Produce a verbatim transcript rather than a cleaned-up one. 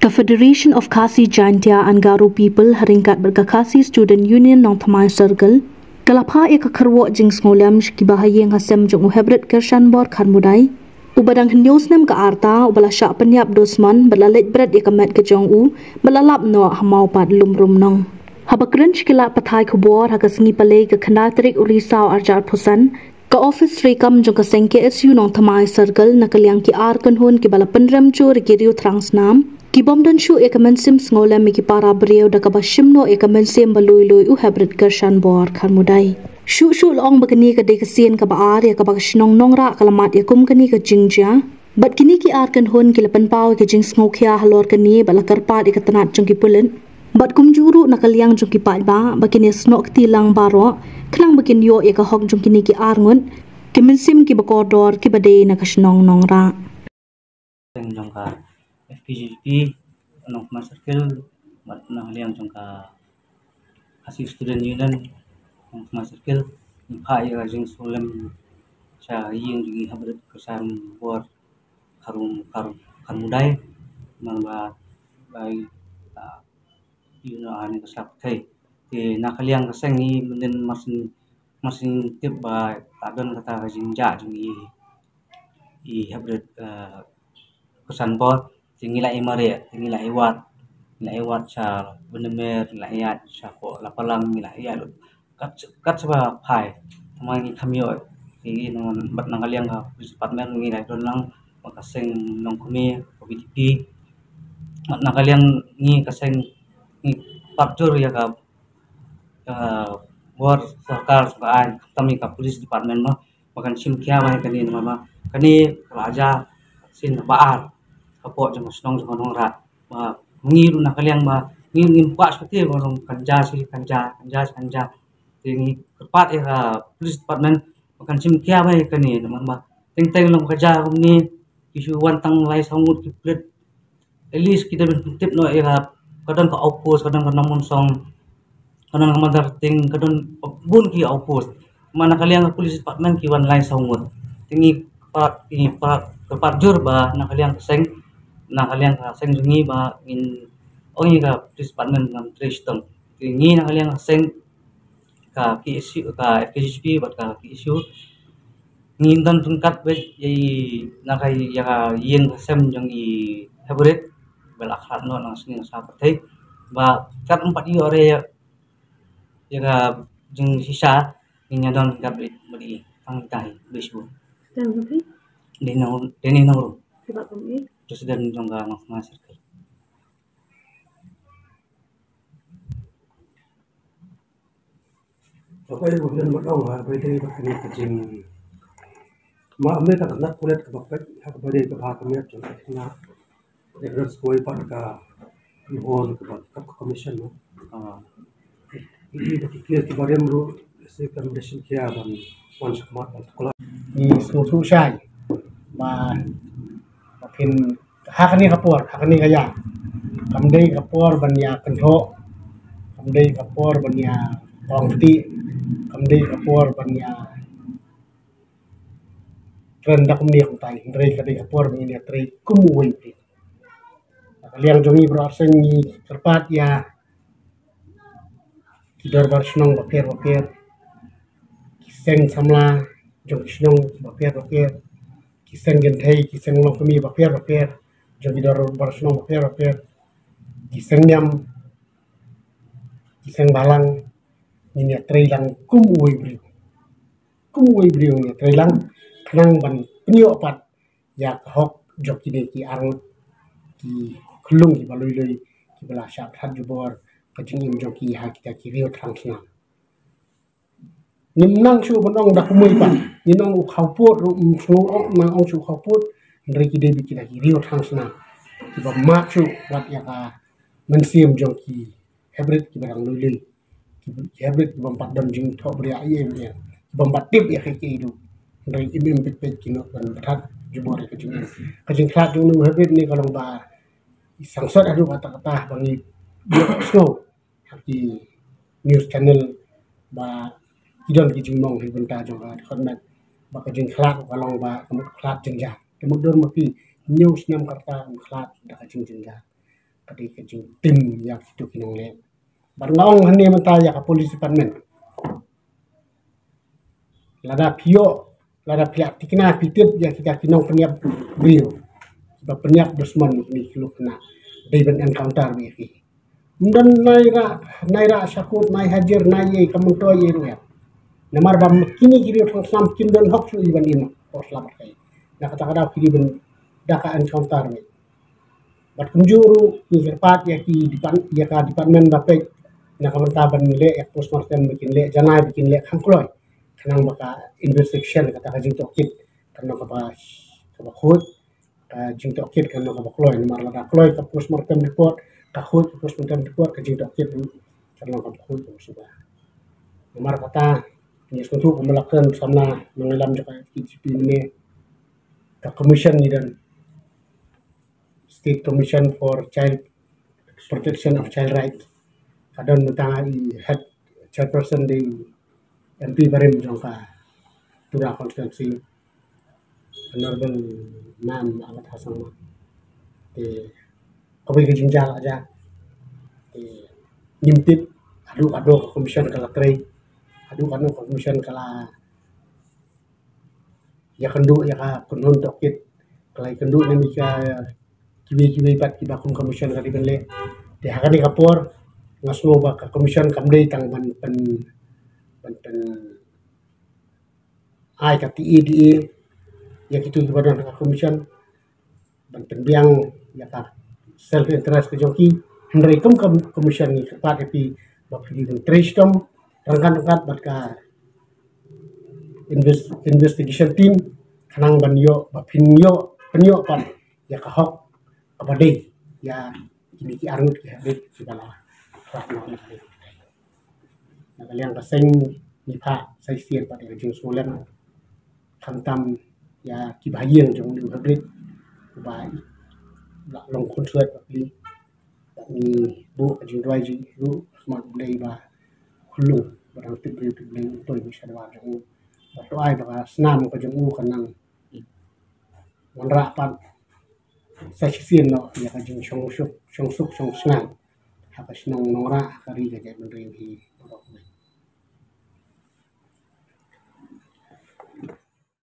Ka Federation of Khasi Jaintia and Garo People ha ryngkat bad ka Khasi Student Union Nongthymmai Circle ka la phah ïa ka kyrwoh jingsngewlem sha kiba ha ïing ha sem jong u Heprit Kyrshanbor Kharmudai, uba dang hynñiew snem ka arta, uba la shah pynïap dusmon bad la leit bret ïa ka met ka jong u bad la lap noh ha Mawpat Lumrumnong. Haba kren sha ki lad pathai khubor ha ka sngi Palei ka khyndai tarik u Risaw arhajar arphew san, ka ophis treikam jong ka seng K S U Nongthymmai Circle na ka liang ki ar kynhun kiba la pynrem jur ïa ki riew thrang snam ki bym don shuh ïa ka mynsiem sngewlem ïa ki para briew da kaba shim noh ïa ka mynsiem ba lui lui u Heprit Kyrshanbor Kharmudai. Shuh shuh la ong ba kane ka dei ka sien kaba ar ïa kaba ka shnong Nongrah ka la mad ïa kum kane ka jingjia. Bad kine ki ar kynhun ki la pynpaw ïa ka jingsngewkhia halor kane bad la kyrpad ïa ka tnat jong ki pulit. Bad kumjuh ruh na ka liang jong ki paidbah ba kin ïasnoh kti lang baroh khnang ba kin ïoh ïa ka hok jong kine ki ar ngut ki mynsiem kiba kordor kiba dei na ka shnong Nongrah. Jong ka F K J P Nongthymmai Circle bad na ka liang jong ka Khasi Student Union Nongthymmai Circle, ngi phah ïa ka jingsngewlem sha ïing jong i Heprit Kyrshanbor Kharum Kharum Kharmudai, namar ba bai, ah, ïa, na kane ka sla pyrthei. Te na ka liang ka seng ngi mynnin mar syn mar syn tip ba la don kata ka jingjia jong i i Heprit, eh, Kyrshanbor, te ngi la ïa mareh, te ngi la ïa wad, ngi la ïa wad sha Byndamer, ngi la ïa sha ko Lapalang, ngi la ïa lut kat kat shaba phai. Tangba ngi kham ïoh, te ngi nang bad na ka liang ka police department ngi la don lang bad ka seng nongkmie ka V D P. Bad na ka liang ngi ka seng ngi pat jur ïa ka, ka bor sorkar sngewbha ai khamtam ïa ka police department mo. Ba kan shim khia ba ïa kane namar ba kane ka la jia sien ba ar hapoh jong ka shnong jong ka Nongrah. Ba ngi ruh na ka liang ba ngi ngim kwah shuh te ba long kan jia shi kan jia kan jia shi kan jia. Te ngi kyrpad ïa ka police department ba kan shim khia ba ïa kane namar ba teng teng long ka jia kumne ki shu wan tang lai saw ngut ki pulit. At least ki dei ban pyntip noh ïa ka, ka don ka outpost, ka don ka Nongmynsong, ka don ka Motherting, ka don bun ki outpost. Ma na ka liang ka police department ki wan lai saw ngut. Te ngi pat, ngi pat, kyrpad jur ba na ka liang ka seng, na ka liang ka seng jong ngi ba ngin ong ïa ka police department ban trei shitom. Te ngi na ka liang ka seng ka K S U, ka K S U bad ka K S U. Ngin don ryngkat bad ïa i, na ka ïa ka ïing ka sem jong i Heprit ba la khlad noh na ka sngi ka sla pyrthei. Ba kat ym pat ïoh re ïa ka jingshisha, ngin ïa don ryngkat bad i tang ita hi bad shu. Tang hi. Dei nong, dei nong ru. Sebab kum i. President jong ka Nongthymmai Circle. Ba ka ïa u lem ba dong ha ba dei ba kane ka jing. Ma ame ka tang pulit ka ba ka ha ka ba dei ka ba ka miat jong ka na. Dei ka skoi pat ka hon ka ba ka commission no. Ah. Ïa ba ki kir ki ba rem ruh si ka mission kia ban wan shakmat ban tukla. Ni sngewthuh shai ba ba phin ha kane ka por, ha kane ka ïa. Kam dei ka por ban ïa kynthoh, kam dei ka por ban ïa tong kti, kam dei ka por ban ïa kren da kumne kumtai, hynrei ka dei ka por ban ïa trei kum uwei u briew. Ka liang jong ngi baroh seng ngi kyrpad ïa ki dorbar shnong bapher bapher, ki seng samla jong ki shnong bapher bapher, ki seng kynthei, ki seng longkmie bapher bapher jong ki dorbar shnong bapher bapher, ki seng niam, ki seng balang, ngin ïa trei lang kum uwei u briew. Kum uwei u briew ngin ïa trei lang khnang ban pynïoh pat ïa ka hok jong kine ki arngut ki khyllung kiba lui lui kiba la shah pynhap jubor ka jingim jong ki ha kita ki riew thrang snam. Ngim nang shuh ban ong da kumwei pat, ngim ong u khawpud ruh, ngim sngew ong nang ong shuh u khawpud, hynrei ki dei bad kita ki riew thrang snam kiba mad shuh wat ïa ka mynsiem jong ki hybrid kiba dang lui lui. Ki hybrid ki bym pat don jingthoh bria ïa ïa, ki bym pat tip ïa kaei kaei ruh. Hynrei im im peit peit ki nud ban pynhap jubor ïa ka jingim. Ka jingkhlad jong u hybrid ne ka long ba i sangsot haduh katta katta ba ngi ïohsngew ha ki news channel ba ki don ki jingmong ha ki bynta jong ka dkhot met ba ka jingkhlad ka long ba ka mut khlad jynjar. Te mut dur ma phi hynñiew snem katta ka khlad da ka jingjynjar. ka dei ka jingtim ïa kito ki nongleh. Bad nga ong hangne mynta ïa ka police department, lada phi ïoh, lada phi la tikna phi tip ïa kita ki nongpynïap briew ba pynïap dusmon ïa kine ki lok khynnah, dei ban encounter beit ïa ki. Ym don nai rah, nai rah sha court, nai hajir, nai ïa ka myntoi ïa ruh ïa. Namar ba kine ki briew tang snam kim don hok shuh ban im por slap bad kai. Na kata ka daw ki dei ban da ka encounter beit. Bad kumjuh ruh ngi kyrpad ïa ki department, ïa ka department ba peit na ka bynta ban leh ïa ka postmortem, ba kin leh janai, ba kin leh kham kloi, khnang ba ka investigation, kata ka jingtohkit kan long kaba, kaba khuid, ka jingtohkit kan long kaba kloi. Namar lada kloi ka postmortem report, ka khuid ka postmortem report, ka jingtohkit ruh kan long kaba khuid, kaba suba. Namar kata ngi sngewthuh kumba la kren samla nongïalam jong ka K J P mynne, ka commission ngi don, State Commission for Child Protection of Child Rights, ka don mynta i head chairperson dei M P barim jong ka Tura constituency, Honorable Ma'am Agatha Sangma. Te kawei ka jingjia la jia, te ngim tip haduh katno ka commission ka la trei, haduh katno ka commission ka la ïakynduh ïa ka kynhun tohkit, ka la ïakynduh ne mih ïa kiwei kiwei pat kiba kum commission ka dei ban leh. Te ha kane ka por nga sngew ba ka commission kam dei tang ban pyn, ban pyn ai ka T A D A ïa kito kiba don ha ka commission, ban pynbiang ïa ka self interest ka jong ki. Hynrei kum ka commission ngi kyrpad ïa phi ba phi dei ban trei shitom ryngkat ryngkat bad ka invest-, investigation team, khnang ban ïoh, ba phin ïoh, phin ïoh pat ïa ka hok kaba dei ïa kine ki arngut ki hapdeng kiba la rah noh na ka liang. Na ka liang ka seng ngi phah sa shisien pat ïa ka jingsngewlem, khamtam ïa kiba ha ïing jong une u hapdeng uba la long khunswet bapli. Ngi buh ka jingduwai jong ngi ruh ha khmat U Blei ba khullung ba dang tip briew tip Blei un poi sha dwar jong u, ba to ai ba ka snam ka jong u kan nang wanrah pat sa shisien noh ïa ka jingshongsuk, shongsuk shongsngain ha ka shnong Nongrah, ha ka ri ka jaitbynriew hi baroh kawei.